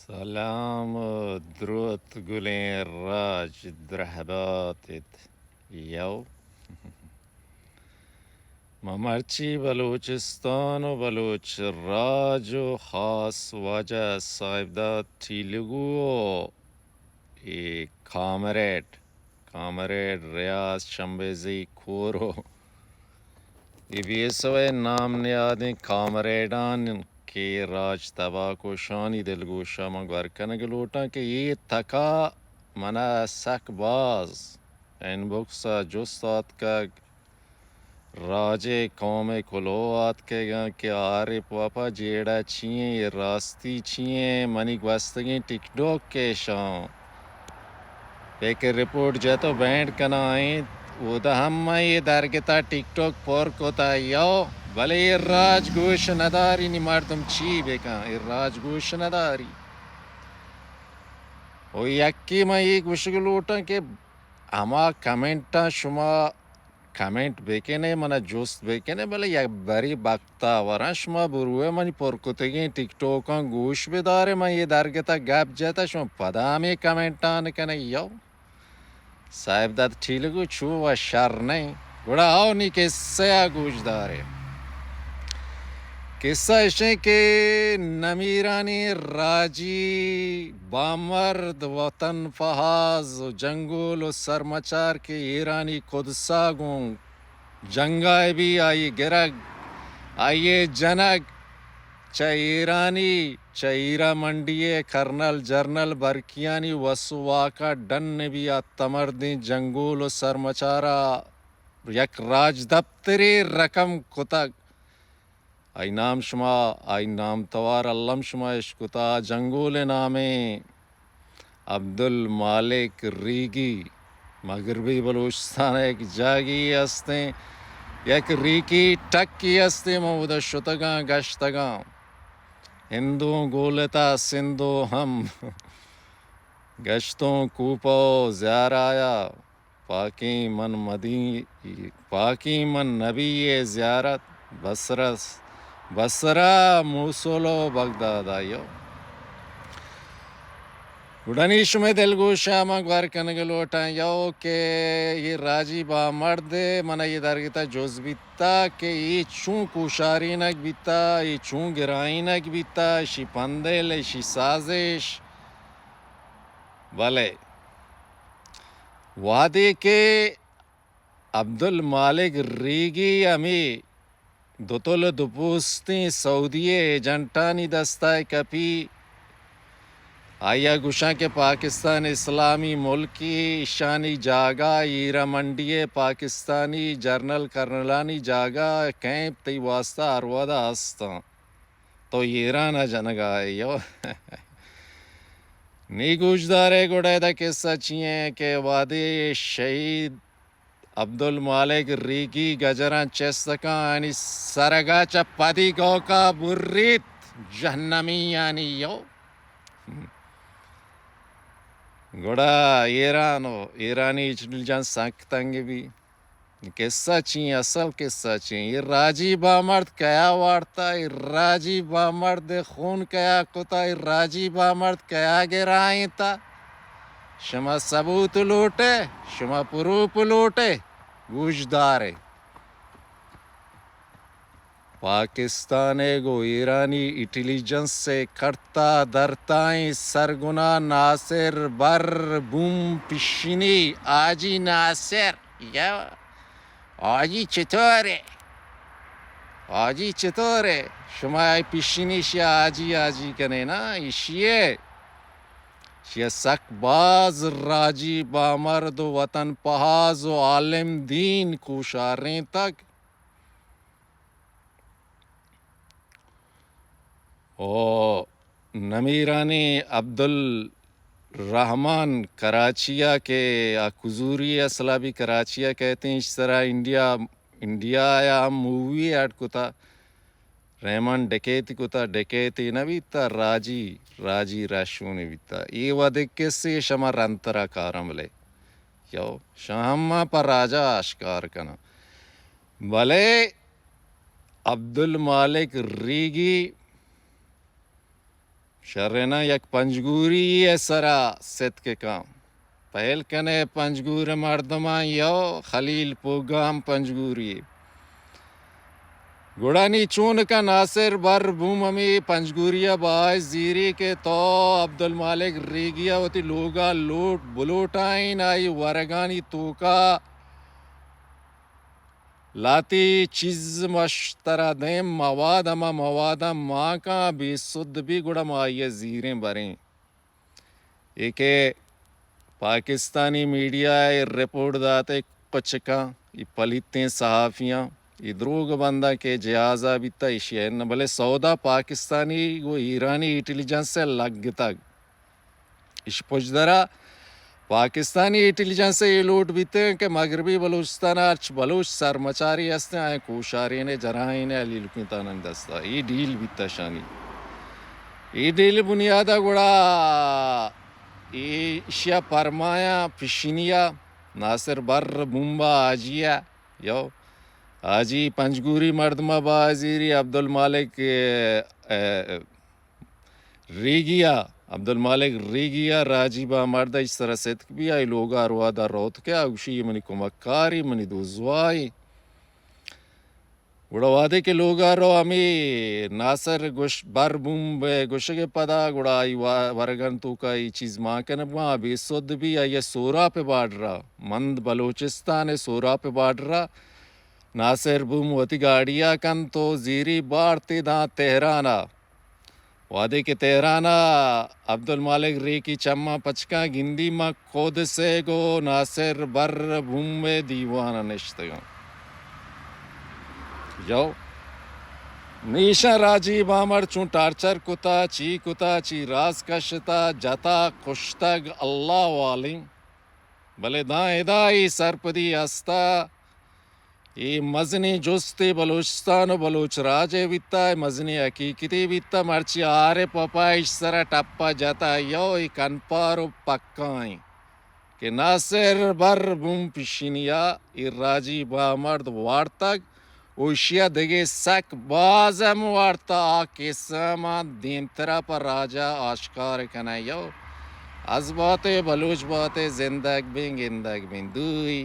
سلام و دروت گلیں راج درہبات ات یو۔ ما مرچی بلوچستان و بلوچ راج و خاص واجہ صاحبداد ٹیلگو و اے کامریڈ، کامریڈ ریاض شمبیزئی کور و اے بی ایس او ءِ نام نیادیں کامریڈان کہ راج تباہ کو، شانی دلگوشاں من گور کنگ لوٹاں کہ اے تکا منا سک باز انباکس ءَ جست آتکگ، راج ءِ قوم ءِ کلوہ آتکگاں کہ عارف وفا جیڑہ چی ایں، اے راستی چی ایں، منی گوستگیں ٹک ٹاک کیشاں پیکر رپورٹ جت و بینڈ کنائینت، اودا ہم من اے درگتا ٹک ٹاک پر کتا یو، بلے اے راج گوش نداری، نی مردم چی بکن، اے راج گوش نداری۔ و یکی من اے گوشگ لوٹاں کہ ہما کمنٹاں شما کمنٹ بکنے، منا جست بکنے، بلے یک بری بکتا وراں شما بروے منی پر کتگیں ٹک ٹاکاں گوش بدارے، من اے درگتا گپ جتا، شما پدا ہمے کمنٹان کنے یو۔ صاحبداد ٹیلگو چو و شر نئیں۔ گڑا آؤ نی قصہ ءَ گوش دارے۔ قصہ اش ایں کہ نمیرانیں راجی بامرد وطن پہاز و جنگول و سرمچار کہ ایرانی قدس ءَ گوں جنگ ءَ بی، آئی گرگ، آئی جنگ چہ ایرانی، چہ ہیرا منڈی ءِ کرنل جنرل برکیانی وس و واک ءَ ڈن بی، آ تمردیں جنگول و سرمچار ءَ یک راجدپترے رقم کتگ۔ آئی نام شما، آئی نام توار الم شما اشکتا، جنگول ءِ نامیں عبدالمالک ریگی، مغربی بلوچستان ءَ یک جاگہے استیں، یک ریکی ٹکے استیں، من اودا شتگاں، گشتگاں۔ ہندوں گولتا سندھو ہم، گشتوں کوپہ و زیارایا۔ پاکیں من مدی-، پاکیں من نبی ءِ زیارت، بصرہ، بصرہ، موصل و بغداد ءَ یو۔ گڑا نی شمئے دلگوشاں من گور کنگ لوٹاں یو کہ اے راجی بامرد ءَ من اے درگت ءَ جست بیتا کہ اے چون کوشارینگ بیتا، اے چون گرائینگ بیتا، اشی پندل، اشی سازش۔ بلے وہدے کہ عبدالمالک ریگی ہمے دوتل دوپوستیں سعودی ءِ ایجنٹانی دست ءَ کپی، آئی ءَ گوشاں کہ پاکستان اسلامی ملکے، ایشانی جاگہ ہیرا منڈی ءِ پاکستانی جنرل کرنلانی جاگہ، کیمپ تئی واسطہ ہر وہد ءَ ہستاں۔ تو ایران ءَ جنگ ءَ ئے یو۔ نی گوشدارے گڑا ادا قصہ چی ایں کہ وہدے شہید عبدالمالک ریگی گجراں چست کن، آنی سرگا چہ پدی گوکا بریت جہنمیانی یو۔ گڑا ایران و ایرانی انٹیلیجنس سک تنگ بی۔ قصہ چی ایں؟ اصل قصہ چی ایں؟ اے راجی بامرد کیا وارتا؟ اے راجی بامرد خون کیا کتا؟ اے راجی بامرد کیا گرائینتا؟ شما ثبوت لوٹے؟ شما پروپ لوٹے؟ گوش دارے۔ پاکستان ءَ گوں ایرانی انٹیلیجنس ءِ کرتا درتائیں سرگنا ناصر بر بوم پشنی حاجی ناصر۔ یا حاجی چطورے؟ حاجی چطورے؟ شما اے پشنی شیا حاجی حاجی کنے نا، ایشی ءَ، ایشی ءَ سک باز راجی بامرد و وطن پہاز و عالم دین کوشارینتگ۔ او نمیرانیں عبدالرحمن کراچی ءَ کہ آ کزوری اصل ءَ بھی کراچی ءَ کہتے ہیں، اس طرح انڈیا، انڈیا ءَ ہم مووی ایڈ کتا، رحمان ڈکیتی کتا، ڈکیتی نہ بیتا، راجی، راجی رہشونی بیتا۔ اے وہدے کسے شما رندترا کاراں بلے۔ یو، شاں ہم ما پہ راجا آشکار کناں۔ بلے عبدالمالک ریگی شریناں یک پنجگوری ءِ سرا ستک کن۔ پہل کنے پنجگور ءِ مردماں، یو خلیل پوگام پنجگوری۔ گڑا نی چون کن ناصر بر بوم ہمے پنجگوری ءَ باز زیری کہ تو عبدالمالک ریگی ءَ وتی لوگ ءَ لوٹ بلوٹائین، آئی ورگانی توکا لاتی چیز مش ترا دیم مواد، ہما مواداں ما کاں بے سد بی، گڑا ما آئی ءَ زیریں بریں۔ اے کہ پاکستانی میڈیا ءَ رپورٹ داتے کچکاں، اے پلیتیں صحافیاں، اے دروگ بنداں کہ جہازا بیتا، ایشی ءَ نہ، بلے سودا پاکستانی گوں ایرانی انٹیلیجنس ءَ لگتگ۔ اش پشدرا پاکستانی انٹیلیجنس ءَ اے لوٹ بیتگ کہ مغربی بلوچستان ءَ ہرچ بلوچ سرمچاری ہستیں، آیاں کوشارین ءَ جرائین ءَ علی لکیں تانانی دستا۔ اے ڈیل بیتا شانی۔ اے ڈیل بنیاد ءَ گڑا اے ایشی ءَ پرمایاں پشینی ءَ ناصر بر بومبا حاجی ءَ، یو حاجی پنجگوری مردم ءَ بازیری عبدالمالک، اے، اے، ریگی ءَ، عبدالمالک ریگی ءَ راجی بامرد ءَ اش سرا ستک بی، آئی لوگ ءَ روادا روت کہ آ گوشی، اے منی کمکاری، منی دوزوائی۔ گڑا وہدے کہ لوگ ءَ رو ہمے ناصر گوش، بر بومب ءِ گوشگ ءِ پدا گڑا آئی وا-، ورگن توکا اے چیز مان کن بواں، بے سد بی، آئی ءَ سوراپ ءِ بارڈر ءَ، مند بلوچستان ءِ سوراپ ءِ بارڈر ءَ ناصر بوم وتی گاڑی ءَ کنت و زیری بارت داں تہران ءَ۔ وہدے کہ تہران ءَ عبدالمالک ریکی چماں پچ کن گندی، ما قدس ءِ گوں ناصر بر بوم ءِ دیوان ءَ نشتگاں۔ یو، نی ایشاں راجی بامرد چون ٹارچر کتا، چی کتا، چی راز کشتا، جتا، کشتگ، اللہ عالم۔ بلے داں ادا اے سرپدی ہستا، اے مزنیں جستے بلوچستان و بلوچ راج ءِ بیتا، اے مزنیں حقیقتے بیتا، مرچی آر ایف پپا اش سرا ٹپا جتا، یو اے کنپار و پکا ایں کہ ناصر بر بوم پشینیا اے راجی بامرد وارتگ و اشیا دگہ سک باز ہم وارتا، آ قصہ ما دیمترا پہ راجا آشکار کناں۔ یو، از باتے بلوچ باتے، زندگ بیں، گندگ بیں، دوئی۔